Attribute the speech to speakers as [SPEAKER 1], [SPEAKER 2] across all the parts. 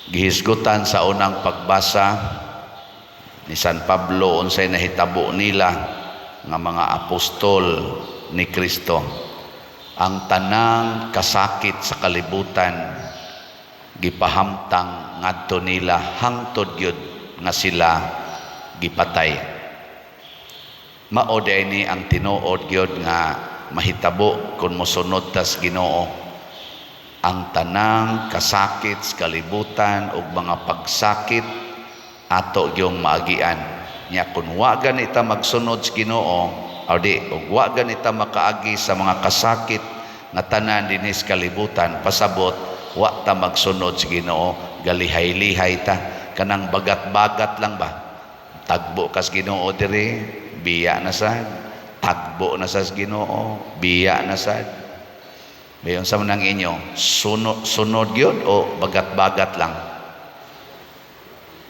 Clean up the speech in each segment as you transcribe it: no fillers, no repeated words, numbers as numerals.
[SPEAKER 1] Gihisgutan sa unang pagbasa ni San Pablo unsay nahitabo nila nga mga apostol ni Kristo. Ang tanang kasakit sa kalibutan gipahamtang ngadto nila hangtod gyud nga sila gipatay. Mao diay ni ang tinuod gyud nga mahitabo kung mosunod tas Ginoo. Ang tanang kasakit sa kalibutan ug mga pagsakit ato gyung maagian. Nya kun wa gani ta magsunod sa Ginoo, o di ug wa gani ta makaagi sa mga kasakit nga tanan dinhi sa kalibutan, pasabot wa ta magsunod sa Ginoo, galihay-lihay ta, kanang bagat-bagat lang ba. Tagbo kas Ginoo diri, biya na sad. Tagbo na sa Ginoo, biya na sad. Mayon sa manang inyo, sunod, sunod gyud o bagat-bagat lang?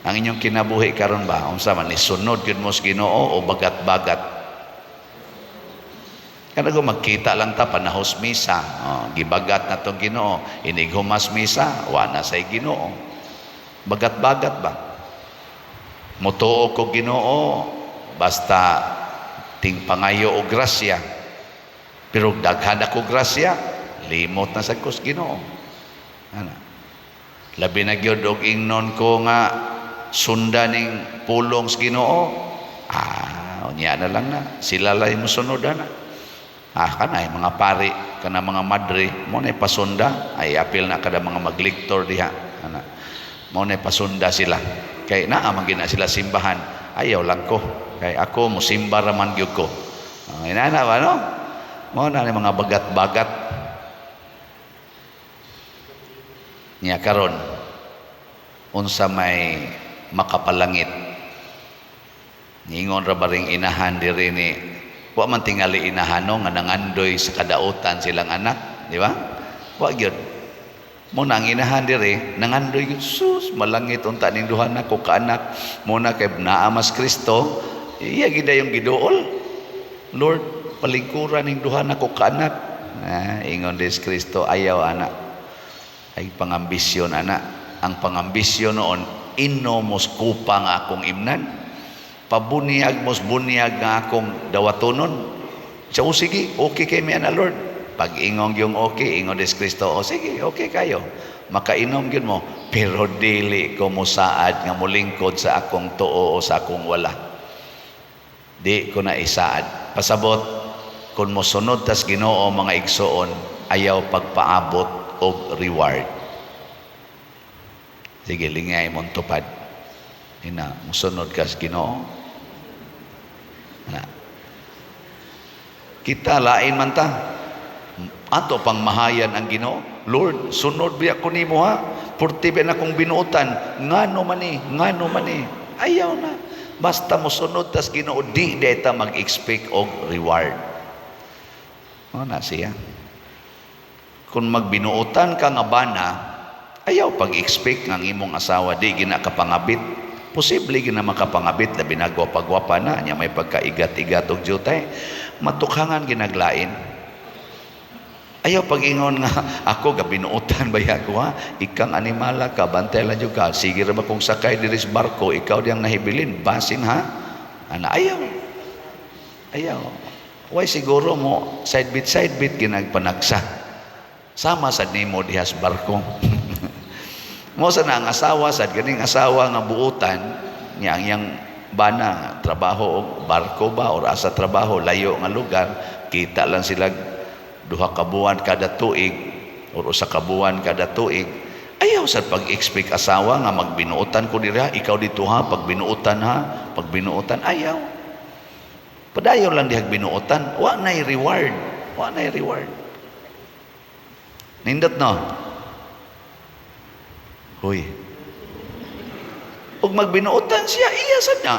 [SPEAKER 1] Ang inyong kinabuhi karon ba, unsa man ni, sunod gyud mo sa Ginoo o bagat-bagat? Kana ko magkita lang ta panahos misa, oh, gibagat na tong Ginoo, inig humas misa, wa na say Ginoo. Bagat-bagat ba? Mutuo ko Ginoo basta ting pangayo og grasya. Pero daghan ako grasya, limot na sad ko sa Ginoo. Ana. Labi na gyud og ingnon ko nga sundan ning pulong sa Ginoo. Ah, unya na lang na. Sila lay mosunod ana. Ah, kanay mga pari, kana mga madre, mo na pasunda, ay apil na kada mga magliktor diha. Ana. Mo na pasunda sila. Kay naa man gina sila simbahan. Ayaw lang ko. Kay ako musimba ra man gyud ko. Ah, inana ba, no? Mo na ni mga bagat-bagat. Nya karon unsa may makapalangit? Ningon ra ba ring inahan diri ni, wa man tingali inahan, no, nga nangandoy sa kadautan silang anak, di ba? Wa gyud. Mo na ang inahan diri nangandoy gyud, sus, malangit unta ning duha nako ka anak. Mo na kay naa mas Kristo, iya gid yung giduol. Lord, palingkuran ning duha nako ka anak. Ah, ingon des Kristo, ayaw ana. Ay pangambisyon ana. Ang pangambisyon noon, ino mos kupa nga akong imnan. Pabuniyag mos bunyag nga akong dawatonon. Siya, oh, sige, okay kay mi ana, Lord. Pag ingong yung okay, ingon des Kristo, oh, sige, okay kayo. Makainom gyud mo, pero dili ko mosaad nga molingkod sa akong tuo o sa akong wala. Di ko na isaad. Pasabot, kung mosunod tas Ginoo, mga igsoon, ayaw pagpaabot og reward. Sige, lingay mong tupad. Ina, mosunod ka sa Ginoo. Na. Kita lain man ta. Ato pang mahayan ang Ginoo. Lord, sunod biya ko nimo ha. Purti ba na kong binuotan. Ngano man ni, ngano man ni. Ayaw na. Basta mosunod tas Ginoo, di deta mag-expect og reward. O na siya. Kung magbinuotan ka nga bana, ayaw pag-expect nga ang imong asawa di gina kapangabit. Posible gina makapangabit, labi na gwapa-gwapa na, nya may pagkaigat-igat og jutay. Matukhangan ginaglain. Ayaw pag-ingon nga ako gabinuotan ba ako ha, ikang animala ka, bantay lang jud ka, sige ra ba kung sakay diri sa barko, ikaw diyang nahibilin, basin ha. Ana, ayaw. Ayaw. Way siguro mo side bit side bit ginagpanagsa. Sama sad nimo diha sa barko. Mo sa na ang asawa sad ganing asawa nga buutan niya, ang iyang bana trabaho og barko ba or asa trabaho, layo nga lugar, kita lang sila 2 ka buwan kada tuig or 1 ka buwan kada tuig. Ayaw sad pag-expect asawa nga magbinuotan ko dira, ikaw dito ha, pagbinuotan ha, pagbinuotan. Ayaw, padayon lang dihag binuotan, wa nay reward, wa nay reward. Nindot, no? Huy, ug magbinuotan siya, iya sad na.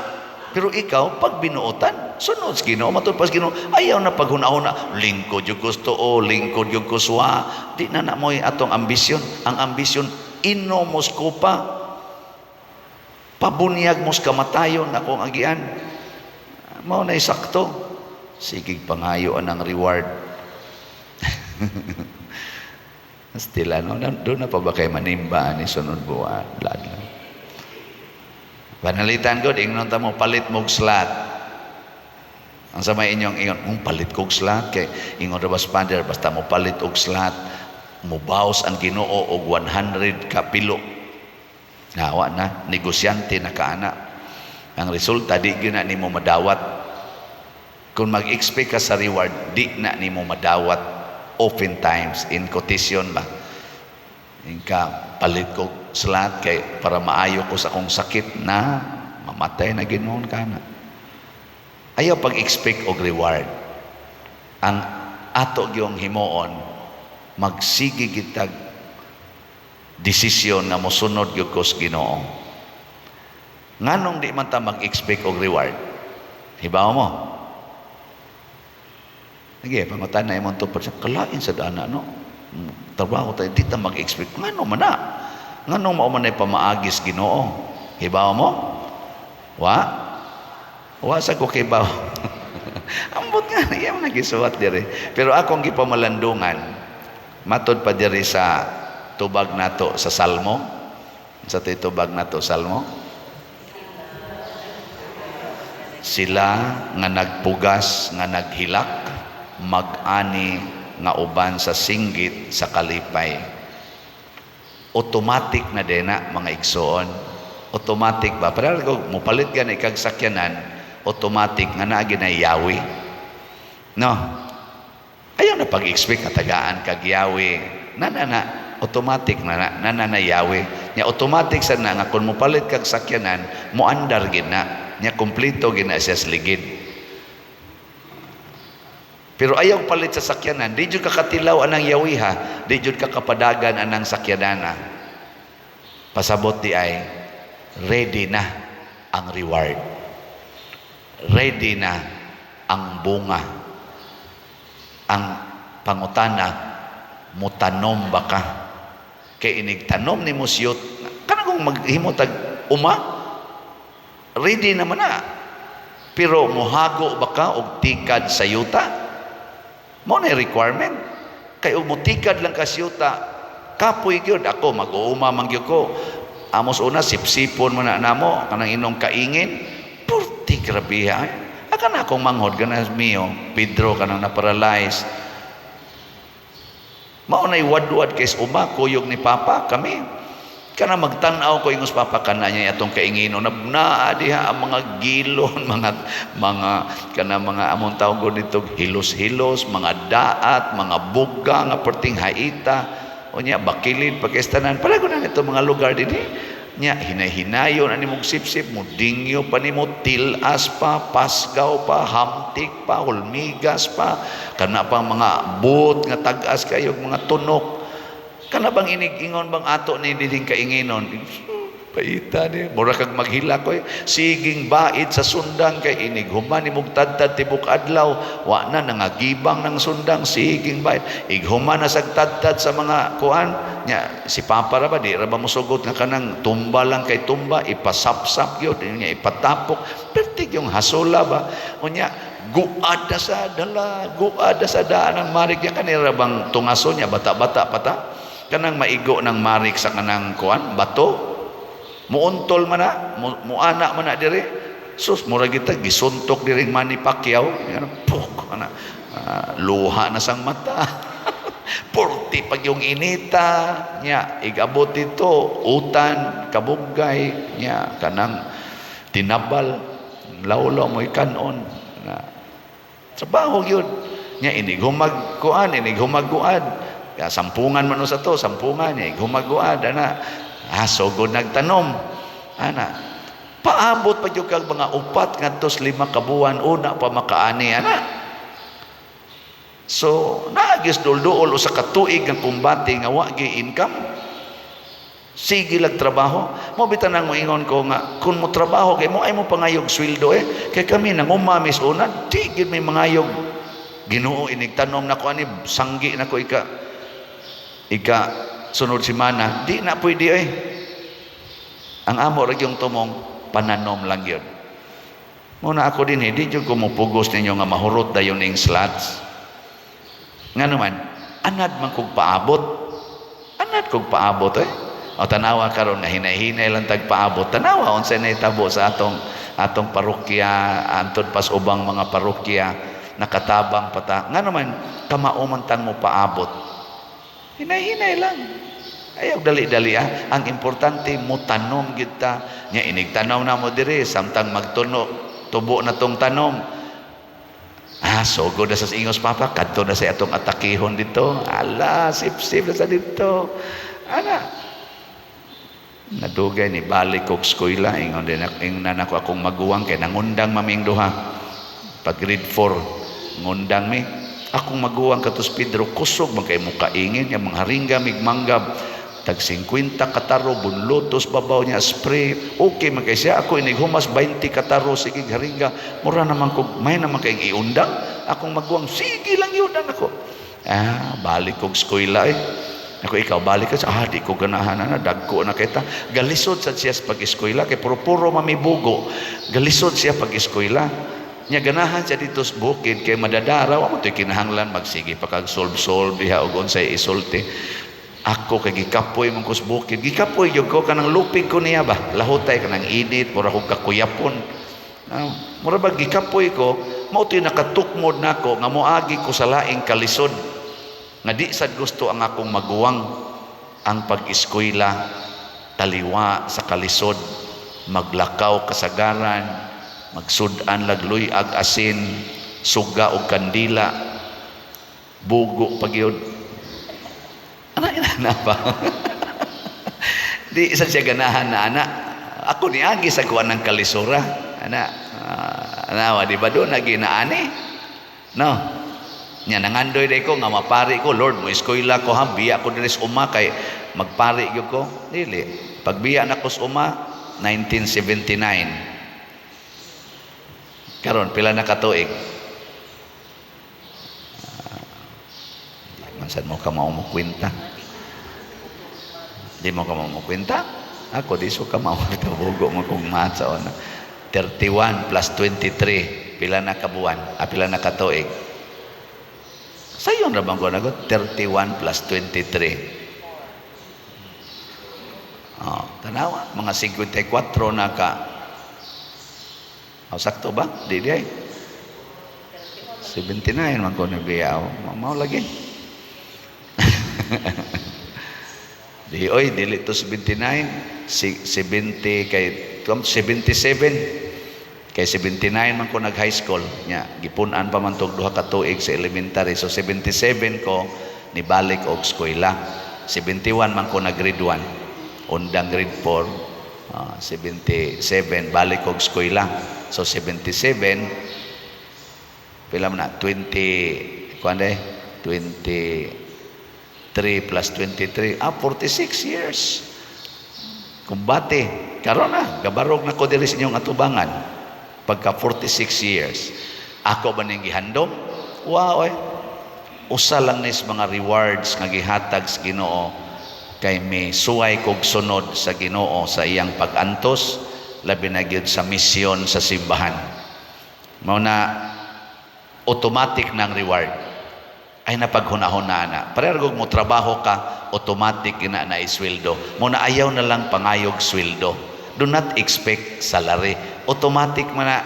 [SPEAKER 1] Pero ikaw, pag binuotan, sunod sa Ginoo, matud pa sa Ginoo, ayaw na paghuna-huna, lingkod yung gusto o lingkod yung kuswa. Di na na mo'y atong ambisyon. Ang ambisyon, inomos ko pa. Pabunyag mos kamatayon akong agian. Mao na sakto. Sige, pangayo ang reward. Still ano, doon na pa ba kay manimba ni sunod buwan? Lad lang. Panalitan ko, ingnon ta mo, palit mog slot. Ang sa may inyong ingon, kung palit kog slot, kay ingon ra ba father, basta mo palit og slot, mubaos ang Ginoo og 100 ka pilo. Nawa na, negosyante na kaana. Ang resulta, di gyud na nimo madawat. Kung mag-expect ka sa reward, di na nimo madawat. Oftentimes, in quotation ba? Inka, palit ko slot kay para maayo ko sa akong sakit na mamatay na ginoon ka na. Ayaw pag-expect og reward. Ang ato gyung himuon, magsige gitag desisyon nga mosunod gyud ko sa Ginoo. Nganong di man ta mag-expect og reward? Hibaw mo? Sige, pangutan na imong tupad sa kalain sa dana, no? Trabaho tayo, di ta mag-expect. Ngano man na? Nganong mao man ay pamaagis Ginoo? Hibaw mo? Wa? Wa sa ko kibaw. Ambot nga, iya man nagisuwat diri. Pero akong gipamalandungan, matod pa diri sa tubag nato sa Salmo. Sa tubag nato Salmo. Sila nga nagpugas, nga naghilak, mag-ani nga uban sa singgit sa kalipay. Automatic na din na, mga igsoon. Automatic ba? Pero kung mupalit gani kag sakyanan, automatic nga naa ginayawi. No? Ayaw na pag-expect katagaan kag yawi. Na na na, automatic na na, na na na yawi. Nya automatic sa na nga kung mupalit kag sakyanan, muandar gid na. Nya kumpleto gid na siya sa ligid. Pero ayaw palit sa sakyanan, di jud ka katilaw anang yawiha, di jud ka kapadagan anang sakyanana. Pasabot di ay ready na ang reward. Ready na ang bunga. Ang pangutana, mutanom ba ka? Kay inig tanom ni siyot, kanang kung maghimo tag uma, ready naman na. Pero muhago ba ka og tikad sa yuta? Mo na requirement. Kay og mutikad lang ka sa yuta, kapoy gyud ako, mag-uuma man gyud ko. Amos una sipsipon man na namo kanang inong kaingin. Purti grabe ha. Aka na akong manghod kana mio, Pedro kanang na-paralyze. Mao nay wadwad kay uma kuyog ni Papa kami. Kana magtan-aw ko ingos Papa kana niya atong kainginon naa diha ang mga gilon, mga mga kana mga among tawag dito hilos-hilos, mga daat, mga buga nga perting haita. Unya bakilid pagkaestanan palago na nito mga lugar dinhi. Nya hinay-hinayon ani mong sipsip mo, dingyo pa nimo, tilas pa, pasgaw pa, hamtik pa, hulmigas pa, kana pa mga buot nga tag-as kayo, mga tunok. Kana bang inig-ingon bang ato ni dinhing kainginon? Paita ni, mura kag maghila ko. Siging bait sa sundang kay inig human ni tadtad tibok adlaw, wa na nangagibang ng sundang, siging bait. Ighuman na sagtadtad sa mga kuan nya si Papa ra ba di ra ba mosugot nga kanang tumba lang kay tumba ipasapsap gyud nya ipatapok pertig yung hasula ba unya guad na sa dala, guad na sa daan ang marik niya kanira bang tungaso niya bata-bata pata kanang maigo ng marik sa kanang kuan bato muuntol man na muana man na dire sus mura kita gisuntok diri Manny Pacquiao yan puk ana luha na sang mata. Purti pag yung inita nya igabot dito utan kabugay nya kanang tinabal lawlaw mo kanon na trabaho gyud nya inig humag kuan inig humaguan ya, sampungan man sa to sampungan nya humaguan ana sugod nagtanom ana paabot pa gyud kag mga 4 ngadto 5 ka buwan una pa makaani ana. So naagis dulduol usa ka tuig nga kumbate nga wa gyud income, sige lag trabaho mo. Bitan nang moingon ko nga kung mo trabaho kay mo ay mo pangayog sweldo kay kami nangumamis una di gyud may mangayog. Ginoo, inig tanom nako ani sanggi nako ika ika sunod semana di na pwede eh. Ang amo ra gyung tumong pananom lang gyud. Muna ako din di jud ko mopugos ninyo nga mahurot dayon ning slots. Nga naman anad man kog paabot. Anad kog paabot eh. O tanawa karon nga hinay-hinay lang tag paabot. Tanawa unsay nahitabo sa atong parokya, antud pas ubang mga parokya, nakatabang pa ta. Nga naman kamao man tang mo paabot. Hinay-hinay lang. Ayaw dali-dali ah. Ang importante mo tanom gyud ta. Nya inig tanaw na mo diri samtang magtuno tubo na tong tanom. Ah, sugod na sa ingos papa, kadto na sa atong atakihon dito. Ala, sip-sip na sa dito. Ana. Nadugay ni balik kog eskwela, ingon din ako, ingnan ako akong maguwang kay nangundang maming duha. Pag grade 4, ngundang mi. Akong maguwang katos Pedro, kusog man kay mo kaingin, yang mga haringga mig manggab. Tag 50 kataro, bunlutos babaw niya, spray. Okay man kay siya. Ako inig humas 20 kataro, sige haringga. Mura naman kog, may naman kayong iundang. Akong maguwang, sige lang iundang ako. Ah, balik kog eskwela eh. Ako, ikaw balik ka, ah, di ko ganahan na, dagko na kita. Galisod sad siya sa pag-eskwela, kay puro-puro mamibugo. Galisod siya pag-eskwela. Nya ganahan siya dito sa bukid, kay madadara, wa mo to'y kinahanglan, magsige pa kag solve-solve, diha, og unsay isulti. Ako kay gikapoy man ko sa bukid. Gikapoy gyud ko kanang lupig ko niya ba. Lahutay kanang init, mura kog kakuyapon. Ah, mura ba gikapoy ko, mao to'y nakatukmod nako nga moagi ko sa laing kalisod. Nga di sad gusto ang akong maguwang ang pag-eskwela, taliwa sa kalisod, maglakaw kasagaran, magsud-an lagluy ag asin, suga og kandila, bugo pa gyud. Ana ina na ba? Di isa siya ganahan na ana. Ako niagi sa kuan ng kalisura. Ana, anawa di ba doon naginaani? No. Nya nangandoy day ko nga mapari ko, Lord, mo eskwela ko ha, biya ko diri sa uma kay magpari gyud ko. Dili. Pagbiya na ko sa uma 1979. Karon pila na katuig? Di man sad mo ka mao mo kwenta. Di mo ka mao mo kwenta? Ako di so ka mao bugo mo kong math sa una. 31 plus 23, pila na kabuan? Ah, pila na katuig? Sayon ra bang ko nagot? 31 plus 23. Oh, tanawa, mga 54 na ka. Oh, sakto ba? Di di ay. 79 man ko nabiyaw. Mao lagi. Di oy, dili to 79, 70 kay 77. Kay 79 man ko nag high school nya, gipun-an pa man tog duha ka tuig sa elementary. So 77 ko nibalik og eskwela. 71 man ko nag grade 1. Undang grade 4, 77 balik og eskwela. So 77 pila man na 20 kuan day 23 plus 23, ah, 46 years. Kumbate karon na gabarog na ko diri sa inyong atubangan. Pagka 46 years, ako ba ning gihandom? Wow, eh. Usa lang nis mga rewards nga gihatag sa Ginoo kay may suway kog sunod sa Ginoo sa iyang pag-antos, labi na gyud sa misyon sa simbahan. Mao na automatic nang reward. Ay napaghunahuna na. Pareho mo trabaho ka, automatic na na isweldo. Mao na ayaw na lang pangayog sweldo. Do not expect salary. Automatic man na.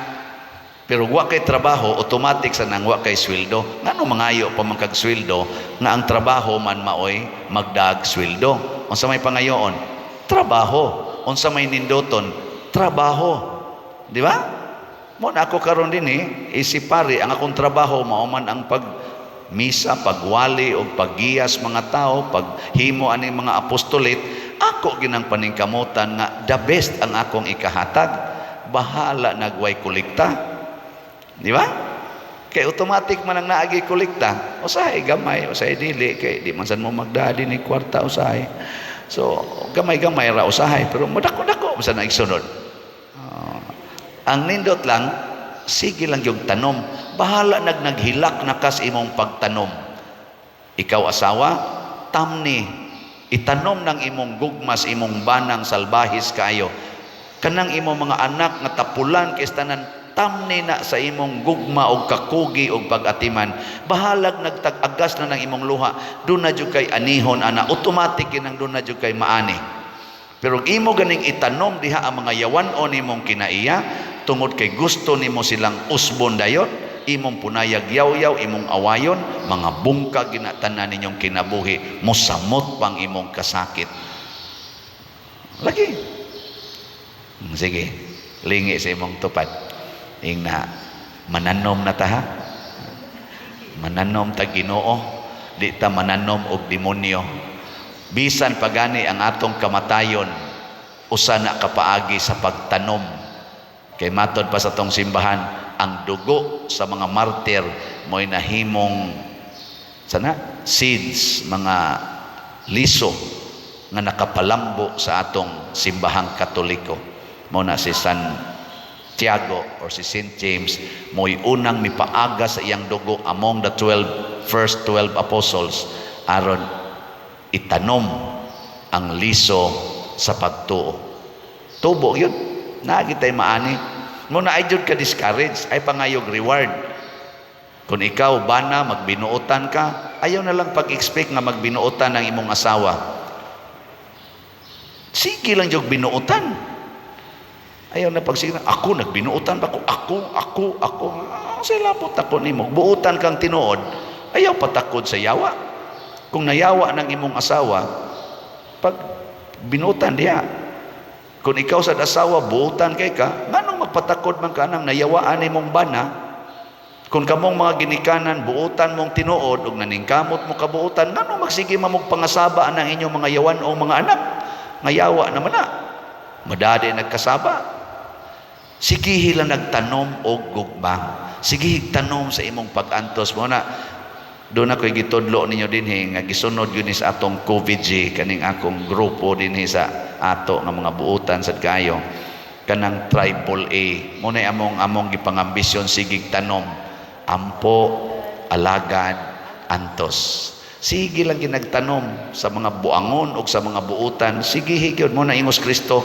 [SPEAKER 1] Pero wa kay trabaho, automatic sa nang wa kay sweldo. Ngano mangayo pa man kag sweldo nga ang trabaho man maoy magdag sweldo? Unsa may pangayoon? Trabaho. Unsa may nindoton? Trabaho. Di ba? Mo na ako karon dinhi, isip pari ang akong trabaho mao man ang pag misa, pagwali o paggiyas mga tao, paghimo ani mga apostolate. Ako ginang paningkamutan nga the best ang akong ikahatag. Bahala nagway kolekta. Di ba? Kay automatic man ang naagi kolekta. Usahay gamay, usahay dili kay di man sad mo magdadi ni kwarta usahay. So gamay-gamay ra usahay pero madako-dako man na igsunod. Ang nindot lang, sige lang yung tanom. Bahala naghilak na kas imong pagtanom. Ikaw asawa, tamni. Itanom ng imong gugmas, imong banang salbahis kaayo. Kanang imong mga anak nga tapulan kay tanan, Tamni na sa imong gugma og kakugi og pag-atiman. Bahalag nagtag-agas na ng imong luha, duna jud kay anihon ana, automatic kinang duna jud kay maani. Pero imo ganing itanom diha ang mga yawan-on nimong kinaiya tungod kay gusto nimo silang usbon dayon, imong punayag yaw-yaw, imong awayon, mga bungkag ginatanan ninyong kinabuhi, mosamot pang imong kasakit. Lagi. Sige, lingi sa imong tupad. Ingna, mananom na ta ha. Mananom ta Ginoo, di ta mananom og demonyo. Bisan pagani ang atong kamatayon, usa na kapaagi sa pagtanom. Kay matod pa sa tong simbahan, ang dugo sa mga martir mo'y nahimong sana seeds, mga liso nga nakapalambo sa atong Simbahang Katoliko. Mao na si San Tiago or si Saint James mo'y unang mipaaga sa iyang dugo among the 12 first 12 apostles aron itanom ang liso sa pagtuo. Tubo yun. Naa kitay maani. Mao na ay jud ka discourage, ay pangayog reward. Kung ikaw bana magbinuotan ka, ayaw na lang pag-expect nga magbinuotan ang imong asawa. Sige lang jud binuotan. Ayaw na pag sige na, ako nagbinuotan ba ko? Ako, ako, ako. Ah, sila po takod nimo. Buotan kang tinuod, ayaw patakod sa yawa. Kung nayawa ng imong asawa, pag binuotan diha. Kung ikaw sa asawa, buotan kay ka, nganong magpatakod man ka nang nayawaan nimong bana? Kung kamong mga ginikanan, buotan mong tinuod, ug naningkamot mo kabuotan, nganong magsige mamog pangasaba ang inyong mga yawan o mga anak? Ngayawa naman na. Madadi nagkasaba. Sige lang nagtanom og gugma. Sige tanom sa imong pag-antos mo na. Doon ako'y gitudlo ninyo dinhi nga gisunod yun sa atong COVID-G, kaning akong grupo dinhi sa ato nga mga buutan sad kayo, kanang triple A mo na among gipangambisyon. Sigig tanom, ampo, alagad, antos. Sige lang ginagtanom sa mga buangon o sa mga buutan. Sige higyod mo na. Ingos Kristo,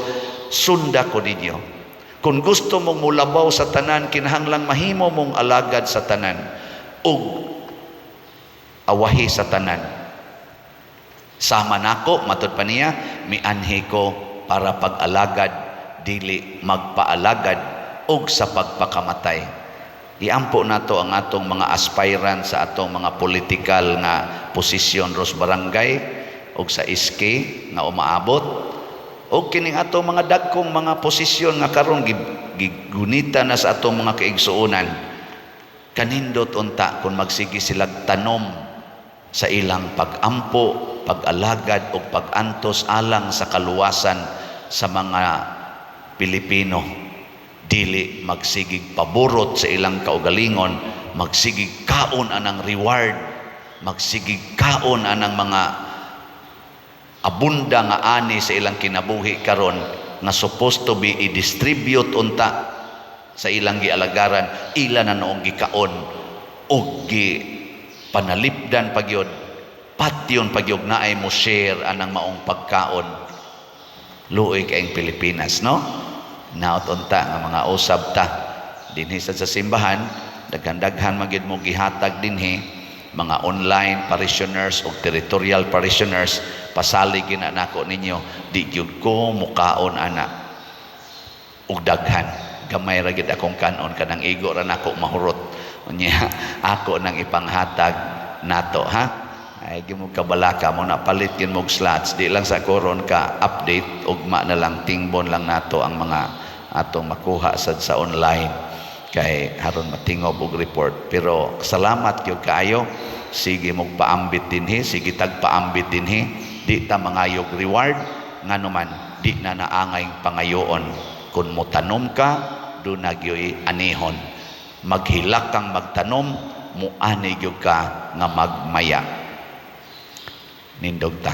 [SPEAKER 1] "Sunda ko ninyo." Kung gusto mong mulabaw sa tanan, kinahanglang mahimo mong alagad sa tanan ug awahi sa tanan. Sama nako, matud pa niya, mianhi ko para pag-alagad, dili magpaalagad, ug sa pagpakamatay. Iampo nato ang atong mga aspirant sa atong mga political nga posisyon ros barangay ug sa SK nga umaabot og kining atong mga dagkong mga posisyon nga karon gigunita na sa atong mga kaigsuonan. Kanindot unta kung magsige silag tanom sa ilang pag-ampo, pag-alagad o pag-antos alang sa kaluwasan sa mga Pilipino. Dili magsigig paborot sa ilang kaugalingon, magsigig kaon anang reward, magsigig kaon anang mga abunda nga ani sa ilang kinabuhi karon nga supposed to be i-distribute unta sa ilang gialagaran, ila na noong gikaon og gi panalipdan pagyod, patyon pagyod naay mo share anang maong pagkaon. Luoy kayong Pilipinas, no? Naot unta nga mga usab ta dinhi sa simbahan, daghan-daghan magyud mo gihatag dinhi, mga online parishioners o territorial parishioners, pasalig gina nako ninyo. Di gyud ko mukaon ana og daghan, gamay ra gid akong kanon, kanang igo ra nako mahurot. Unya ako nang ipanghatag nato ha. Ay gyud mo kabalaka mo na palit gyud mo slots, di lang sa koron ka update, ugma na lang, tingbon lang nato ang mga atong makuha sad sa online kay haron matingob og report. Pero salamat gyud kaayo. Sige mog paambit dinhi, sige tag paambit dinhi. Di ta mangayog reward, ngano man di na naangay pangayoon. Kung motanom ka, duna gyoy anihon. Maghilak kang magtanom, muani gyud ka nga magmaya. Nindog ta.